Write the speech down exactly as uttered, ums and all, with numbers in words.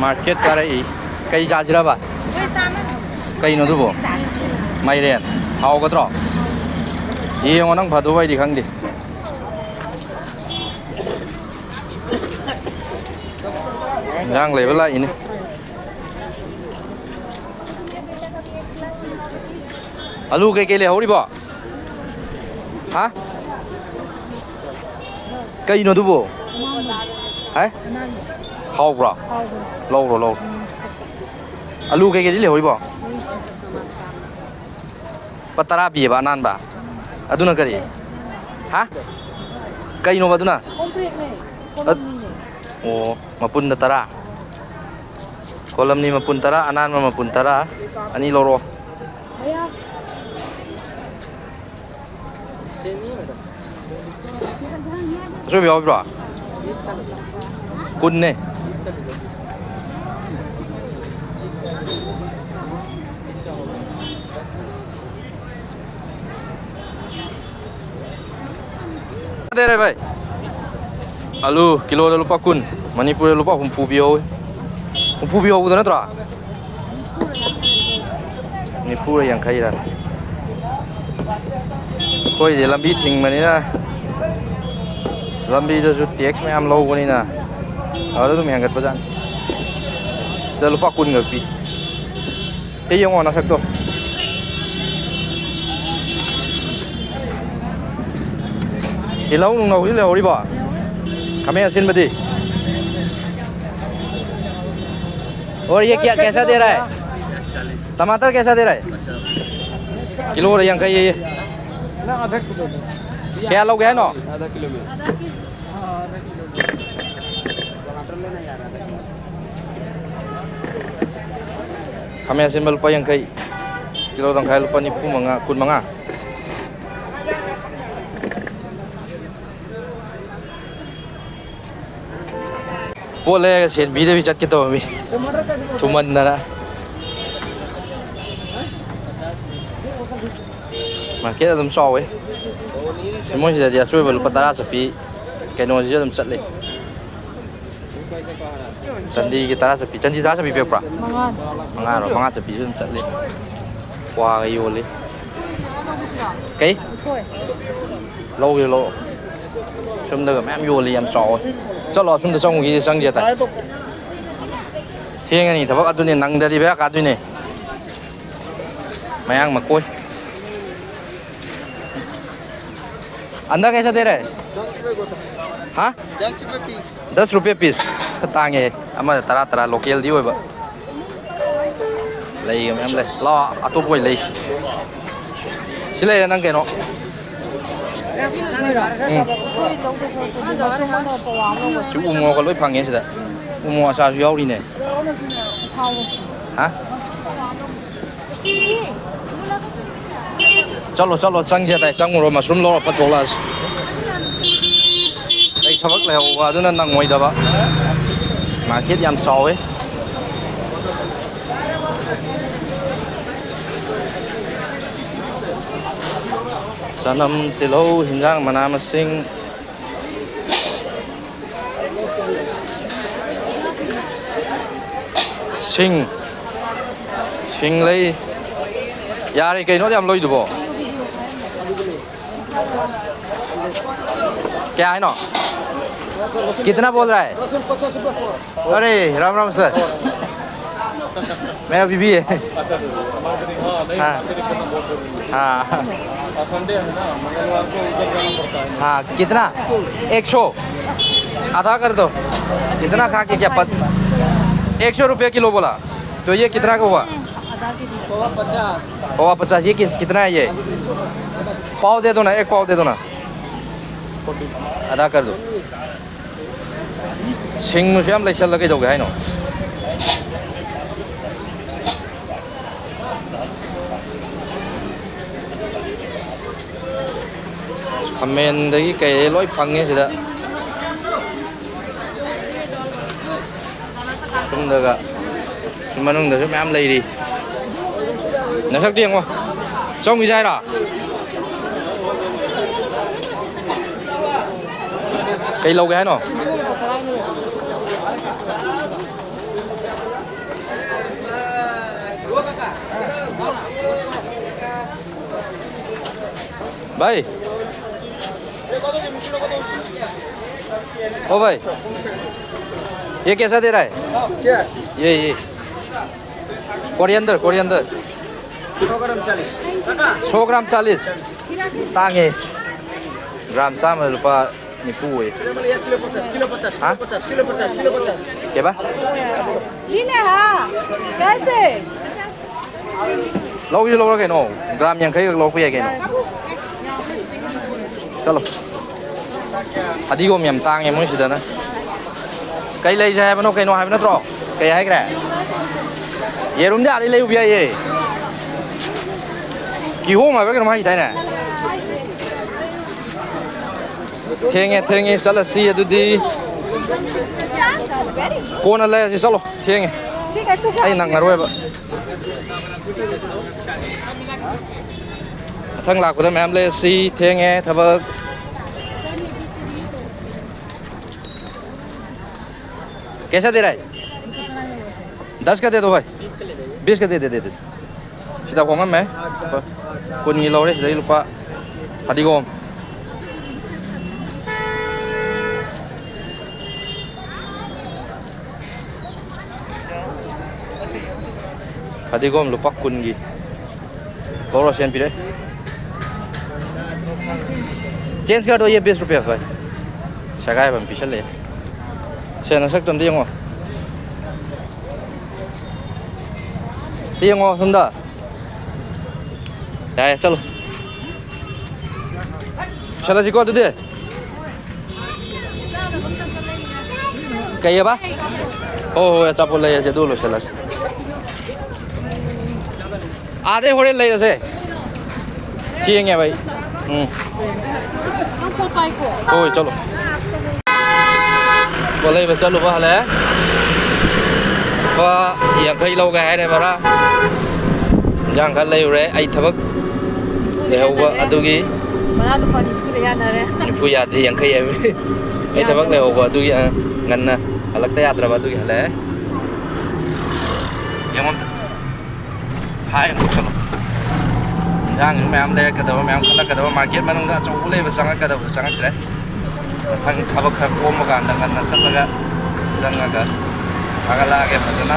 Market ꯀꯥꯔꯛꯏ꯫ ꯀꯩ ꯆꯥꯁꯤꯔꯕ? ꯀꯩꯅꯣ ꯑꯗꯨꯕꯣ? ꯃꯥꯏꯔꯦꯟ꯫ ꯍꯥꯎꯒꯗ꯭ꯔꯣ? ꯌꯦꯡꯉꯣ ꯅꯪ, ꯐꯗꯧꯕ ꯑꯩꯗꯤ ꯈꯪꯗꯦ꯫ ꯏꯟꯖꯥꯡ ꯂꯩꯕ ꯂꯥꯛꯏꯅꯦ꯫ ꯑꯂꯨ ꯀꯩꯀꯩ ꯂꯩꯍꯧꯔꯤꯕꯣ? ꯍꯥ? ꯀꯩꯅꯣ ꯑꯗꯨꯕꯨ? ꯍꯥꯏ? ꯍꯥꯎꯕ꯭ꯔꯣ? ꯂꯧꯔꯣ, ꯂꯧꯔꯣ꯫ ꯑꯂꯨ ꯀꯩꯀꯩꯗꯤ ꯂꯩꯍꯧꯔꯤꯕꯣ? ꯂꯨꯄꯥ ꯇꯔꯥ ꯄꯤꯌꯦꯕ ꯑꯅꯥꯟꯕ꯫ ꯑꯗꯨꯅ ꯀꯔꯤ? ꯍꯥ? ꯀꯩꯅꯣꯕ ꯑꯗꯨꯅ? ꯀꯣꯝꯄ꯭ꯔꯦꯛꯅꯦ, ꯑꯠ-, ꯀꯣꯂꯝꯅꯤꯅꯦ꯫ ꯑꯣ, ꯃꯄꯨꯟꯗ ꯇꯔꯥ꯫ ꯀꯣꯂꯝꯅꯤ ꯃꯄꯨꯟ ꯇꯔꯥ, ꯑꯅꯥꯟꯕ ꯃꯄꯨꯟ ꯇꯔꯥ꯫ ꯑꯅꯤ ꯂꯧꯔꯛꯑꯣ꯫ ꯃꯌꯥ꯫ ꯑꯆꯣꯏꯕ ꯌꯥꯎꯕ꯭ꯔꯣ? ꯀꯨꯟꯅꯦ꯫ ꯗꯦꯔꯦ ꯚꯥꯏ꯫ ꯑꯂꯨ ꯀꯤꯂꯣꯗ ꯂꯨꯄꯥ ꯀꯨꯟ, ꯃꯅꯤꯄꯨꯔꯗ ꯂꯨꯄꯥ ꯍꯨꯝꯐꯨ ꯄꯤꯍꯧꯋꯤ꯫ ꯍꯨꯝꯐꯨ ꯄꯤꯍꯧꯕꯗꯣ ꯅꯠꯇ꯭ꯔꯣ? ꯅꯤꯐꯨꯔ ꯌꯥꯡꯈꯩꯔ? ꯑꯩꯈꯣꯏꯗꯤ ꯂꯝꯕꯤ ꯊꯤꯡꯕꯅꯤꯅ, ꯂꯝꯕꯤꯗꯁꯨ ꯇꯦꯛꯁ ꯃꯌꯥꯝ ꯂꯧꯕꯅꯤꯅ, ꯑꯗꯨꯗ ꯑꯗꯨꯝ ꯍꯦꯟꯒꯠꯄꯖꯥꯠꯅꯤ꯫ ꯁꯤꯗ ꯂꯨꯄꯥ ꯀꯨꯟꯈꯛ ꯄꯤ꯫ ꯁꯤ ꯌꯦꯡꯉꯣ ꯅꯁꯛꯇꯣ꯫ ꯇꯤꯜꯍꯧ ꯅꯨꯡꯂꯧꯗꯤ ꯂꯩꯍꯧꯔꯤꯕꯣ? ꯈꯥꯃꯦꯟ ꯑꯁꯤꯟꯕꯗꯤ? और ये क्या, कैसा दे रहा है? टमाटर कैसा दे रहा है? ꯀꯤꯂꯣꯗ ꯌꯥꯡꯈꯩ ꯑꯌꯦ꯫ ꯅꯪ ꯑꯗꯥ ꯀꯤꯂꯣꯗ꯫ ꯀꯌꯥ ꯂꯧꯒꯦ ꯍꯥꯏꯅꯣ? ꯑꯗꯥ ꯀꯤꯂꯣ꯫ ꯈꯥꯃꯦꯟ ꯑꯁꯤꯟꯕ ꯂꯨꯄꯥ ꯌꯥꯡꯈꯩ, ꯀꯤꯂꯣ ꯇꯪꯈꯥꯏ ꯂꯨꯄꯥ ꯅꯤꯐꯨ ꯃꯉꯥ, ꯀꯨꯟ ꯃꯉꯥ꯫ ꯄꯣꯠ ꯂꯩꯔꯒ ꯁꯦꯟ ꯄꯤꯗꯕꯤ ꯆꯠꯀꯦ ꯇꯧꯔꯝꯃꯤ, ꯊꯨꯃꯟꯗꯅ꯫ ꯃꯥꯔꯀꯦꯠ ꯑꯗꯨꯝ ꯆꯥꯎꯋꯦ꯫ ꯁꯤ ꯃꯣꯏꯁꯤꯗꯗꯤ ꯑꯆꯣꯏꯕ ꯂꯨꯄꯥ ꯇꯔꯥ ꯆꯠꯄꯤ ꯀꯩꯅꯣꯁꯤꯁꯨ ꯑꯗꯨꯝ ꯆꯠꯂꯤ꯫ ꯆꯟꯗꯤꯒꯤ ꯇꯔꯥ ꯆꯠꯄꯤ, ꯆꯟꯗꯤ ꯇꯔꯥ ꯆꯠꯄꯤ ꯄꯤꯔꯛꯄ꯭ꯔꯥ? ꯃꯉꯥꯅꯤ꯫ ꯃꯉꯥꯔꯣ? ꯃꯉꯥ ꯆꯠꯄꯤꯁꯨ ꯑꯗꯨꯝ ꯆꯠꯂꯤ꯫ ꯀ꯭ꯋꯥꯒ ꯌꯣꯜꯂꯤ꯫ ꯀꯩ? ꯎꯁꯣꯏ꯫ ꯂꯧꯒꯦ, ꯂꯧ꯫ ꯁꯣꯝꯗꯒ ꯃꯌꯥꯝ ꯌꯣꯜꯂꯤ, ꯌꯥꯝ ꯆꯥꯎꯋꯦ꯫ ꯆꯠꯂꯣ, ꯑꯁꯣꯝꯗ ꯆꯪꯉꯨꯈꯤꯁꯦ, ꯆꯪꯁꯦ ꯑꯇ꯫ ꯊꯦꯡꯉꯅꯤ ꯊꯕꯛ, ꯑꯗꯨꯅꯦ, ꯅꯪꯗꯗꯤ ꯕꯦꯔꯥ ꯀꯥꯗꯣꯏꯅꯦ꯫ ꯃꯌꯥꯡ ꯃꯀꯣꯏ꯫ अंडा कैसा दे रहा है? दस रुपए गोटा। हाँ? दस रुपए पीस। दस रुपये पीस। ꯈꯔ ꯇꯥꯡꯉꯦ꯫ ꯑꯃꯗ ꯇꯔꯥ ꯇꯔꯥ, ꯂꯣꯀꯦꯜꯗꯤ ꯑꯣꯏꯕ꯫ ꯂꯩꯒ ꯃꯌꯥꯝ ꯂꯩ꯫ ꯂꯥꯛꯑꯣ, ꯑꯇꯣꯞꯄ ꯑꯣꯏ ꯂꯩꯁꯤ꯫ ꯁꯤ ꯂꯩꯔꯦ ꯅꯪ ꯀꯩꯅꯣ꯫ ꯎꯝ꯫ ꯁꯤ ꯎ ꯃꯣꯔꯣꯛꯀ ꯂꯣꯏ ꯐꯪꯉꯦ ꯁꯤꯗ꯫ ꯎ ꯃꯣꯔꯣꯛ ꯑꯆꯥꯔꯁꯨ ꯌꯥꯎꯔꯤꯅꯦ꯫ ꯍꯥ? ꯆꯠꯂꯣ, ꯆꯠꯂꯣ, ꯆꯪꯁꯦ꯫ ꯑꯗꯥꯏ ꯆꯪꯉꯨꯔꯣ, ꯃꯁꯔꯨꯝ ꯂꯧꯔ ꯐꯠ ꯊꯣꯛꯂꯛꯑꯁꯤ꯫ ꯑꯩ ꯊꯕꯛ ꯂꯩꯍꯧꯕ ꯑꯗꯨꯅ ꯅꯪꯉꯣꯏꯗꯕ꯫ ꯃꯥꯔꯀꯦꯠ ꯌꯥꯝ ꯆꯥꯎꯋꯦ꯫ ꯆꯅꯝ, ꯇꯤꯜꯍꯧ, ꯍꯤꯟꯖꯥꯡ ꯃꯅꯥ ꯃꯁꯤꯡ, ꯁꯤꯡ, ꯁꯤꯡ ꯂꯩ꯫ ꯌꯥꯔꯦ, ꯀꯩꯅꯣ ꯌꯥꯝ ꯂꯧꯏꯗꯨꯕꯣ? क्या है ना? कितना बोल रहा है? अरे, राम राम सर। मेरा बीबी है। हाँ। हाँ। हाँ, कितना? एक सौ। आधा कर दो। इतना खा के क्या पत-, एक सौ रुपये किलो बोला। तो ये कितना का हुआ? पौवा पचास। ये कि-, कितना है ये? पाव दे दो ना, एक पाव दे दो ना। आधा कर दो। ꯁꯤꯡꯗꯨꯁꯨ ꯌꯥꯝ ꯂꯩꯁꯜꯂ ꯀꯩꯗꯧꯒꯦ ꯍꯥꯏꯅꯣ? ꯈꯥꯃꯦꯟꯗꯒꯤ ꯀꯩꯗꯒꯤ ꯂꯣꯏ ꯐꯪꯉꯦ ꯁꯤꯗ꯫ ꯁꯣꯝꯗꯒ ꯁꯤ ꯃꯅꯨꯡꯗꯁꯨ ꯃꯌꯥꯝ ꯂꯩꯔꯤ꯫ ꯅꯁꯛꯇꯨ ꯌꯦꯡꯉꯣ꯫ ꯆꯪꯈꯤꯁꯦ ꯍꯥꯏꯔꯣ? ꯀꯩ ꯂꯧꯒꯦ ꯍꯥꯏꯅꯣ? भाई, ओ भाई, ये कैसा दे रहा है? क्या? ये, ये। Coriander, coriander. सौ ग्राम चालीस। सौ ग्राम चालीस। ꯇꯥꯡꯉꯦ꯫ ꯒ꯭ꯔꯥꯝ ꯆꯥꯝꯃꯗ ꯂꯨꯄꯥ ꯅꯤꯐꯨ ꯑꯣꯏ꯫ ꯍꯥ? ꯀꯩꯕꯥ? ꯂꯧꯁꯤ ꯂꯧꯔ ꯀꯩꯅꯣ? ꯒ꯭ꯔꯥꯝ ꯌꯥꯡꯈꯩꯈꯛ ꯂꯧꯔꯛꯄ ꯌꯥꯏ ꯀꯩꯅꯣ꯫ ꯆꯠꯂꯣ꯫ ꯐꯗꯤꯒꯣꯝ ꯌꯥꯝ ꯇꯥꯡꯉꯦ ꯃꯣꯏ ꯁꯤꯗꯅ꯫ ꯀꯩ ꯂꯩꯁꯦ ꯍꯥꯏꯕꯅꯣ? ꯀꯩꯅꯣ ꯍꯥꯏꯕ ꯅꯠꯇ꯭ꯔꯣ? ꯀꯩ ꯍꯥꯏꯈ꯭ꯔꯦ? ꯌꯦꯔꯨꯝꯗꯤ ꯑꯥꯗꯩ ꯂꯩꯔꯨꯕ ꯌꯥꯏꯌꯦ꯫ ꯀꯤꯍꯣꯝ ꯍꯥꯏꯕ꯭ꯔꯥ ꯀꯩꯅꯣꯝ ꯍꯥꯏꯈꯤꯗꯥꯏꯅꯦ? ꯊꯦꯡꯉꯦ, ꯊꯦꯡꯉꯦ, ꯆꯠꯂꯁꯤ ꯑꯗꯨꯗꯤ꯫ ꯀꯣꯟꯅ ꯂꯩꯔꯁꯤ, ꯆꯠꯂꯣ꯫ ꯊꯦꯡꯉꯦ꯫ ꯑꯩ ꯅꯪꯉꯔꯣꯏꯕ꯫ ꯃꯊꯪ ꯂꯥꯛꯄꯗ ꯃꯌꯥꯝ ꯂꯩꯔꯁꯤ꯫ ꯊꯦꯡꯉꯦ ꯊꯕꯛ꯫ कैसा दे रहा है? दस का दे दो भाई। बीस का दे दे, दे दे। ꯁꯤꯗ ꯍꯣꯡꯉꯝꯃꯦ꯫ ꯀꯨꯟꯒꯤ ꯂꯧꯔꯦ ꯁꯤꯗꯩ ꯂꯨꯄꯥ꯫ ꯐꯗꯤꯒꯣꯝ꯫ ꯐꯗꯤꯒꯣꯝ ꯂꯨꯄꯥ ꯀꯨꯟꯒꯤ꯫ ꯂꯧꯔꯣ, ꯁꯦꯟ ꯄꯤꯔꯦ꯫ चेंज कर दो, ये बीस रुपया भाई। ꯁꯦꯒꯥꯏꯕ ꯑꯃ ꯄꯤꯁꯜꯂꯛꯑꯦ꯫ ꯁꯦ, ꯅꯁꯛꯇꯣ ꯑꯝꯇ ꯌꯦꯡꯉꯣ꯫ ꯁꯤ ꯌꯦꯡꯉꯣ ꯁꯣꯝꯗ꯫ ꯌꯥꯔꯦ, ꯆꯠꯂꯣ꯫ ꯄꯤꯁꯜꯂꯁꯤꯀꯣ ꯑꯗꯨꯗꯤ꯫ ꯀꯩꯑꯕ? ꯍꯣꯏ, ꯍꯣꯏ, ꯑꯆꯥꯄꯣꯠ ꯂꯩꯔꯁꯦ, ꯑꯗꯨ ꯂꯣꯏꯁꯤꯜꯂꯁꯦ꯫ ꯑꯥꯗꯩ ꯍꯣꯔꯦꯟ ꯂꯩꯔꯁꯦ꯫ ꯊꯦꯡꯉꯦꯕ ꯑꯩ꯫ ꯎꯝ꯫ ꯅꯪ ꯐꯣꯟ ꯄꯥꯏꯀꯣ꯫ ꯍꯣꯏ, ꯆꯠꯂꯣ꯫ ꯄꯣꯠ ꯂꯩꯕ ꯆꯠꯂꯨꯕ ꯍꯜꯂꯛꯑꯦ꯫ ꯂꯨꯄꯥ ꯌꯥꯡꯈꯩ ꯂꯧꯒꯦ ꯍꯥꯏꯔꯦ ꯚꯔꯥ꯫ ꯏꯟꯖꯥꯡ ꯈꯔ ꯂꯩꯔꯨꯔꯦ꯫ ꯑꯩ ꯊꯕꯛ ꯂꯩꯍꯧꯕ ꯑꯗꯨꯒꯤ꯫ ꯚꯔꯥ ꯂꯨꯄꯥ ꯅꯤꯐꯨꯗ ꯌꯥꯅꯔꯦ꯫ ꯅꯤꯐꯨ ꯌꯥꯗꯦ, ꯌꯥꯡꯈꯩ ꯍꯥꯏꯕꯅꯤ꯫ ꯑꯩ ꯊꯕꯛ ꯌꯥꯗꯕ꯫ ꯂꯩꯍꯧꯕ ꯑꯗꯨꯒꯤ, ꯑ, ꯉꯟꯅ꯫ ꯍꯜꯂꯛꯇ ꯌꯥꯗ꯭ꯔꯕ ꯑꯗꯨꯒꯤ ꯍꯜꯂꯛꯑꯦ꯫ ꯌꯦꯡꯉꯣ ꯑꯝꯇ꯫ ꯍꯥꯏ ꯑꯃꯨꯛ ꯆꯠꯂꯣ꯫ ꯏꯟꯖꯥꯡꯁꯨ ꯃꯌꯥꯝ ꯂꯩꯔꯛꯀꯗꯕ, ꯃꯌꯥꯝ ꯈꯜꯂꯛꯀꯗꯕ, ꯃꯥꯔꯀꯦꯠ ꯃꯅꯨꯡꯗ ꯑꯆꯧꯕ ꯂꯩꯕ ꯆꯪꯉꯛꯀꯗꯕꯗꯣ ꯆꯪꯉꯛꯇ꯭ꯔꯦ꯫ ꯃꯊꯪ ꯊꯕꯛ ꯈꯔ ꯀꯣꯝꯕ ꯀꯥꯟꯗ ꯉꯟꯅ ꯆꯠꯂꯒ ꯆꯪꯉꯒ ꯊꯥꯒꯠꯂꯛꯑꯒꯦ ꯐꯖꯅ꯫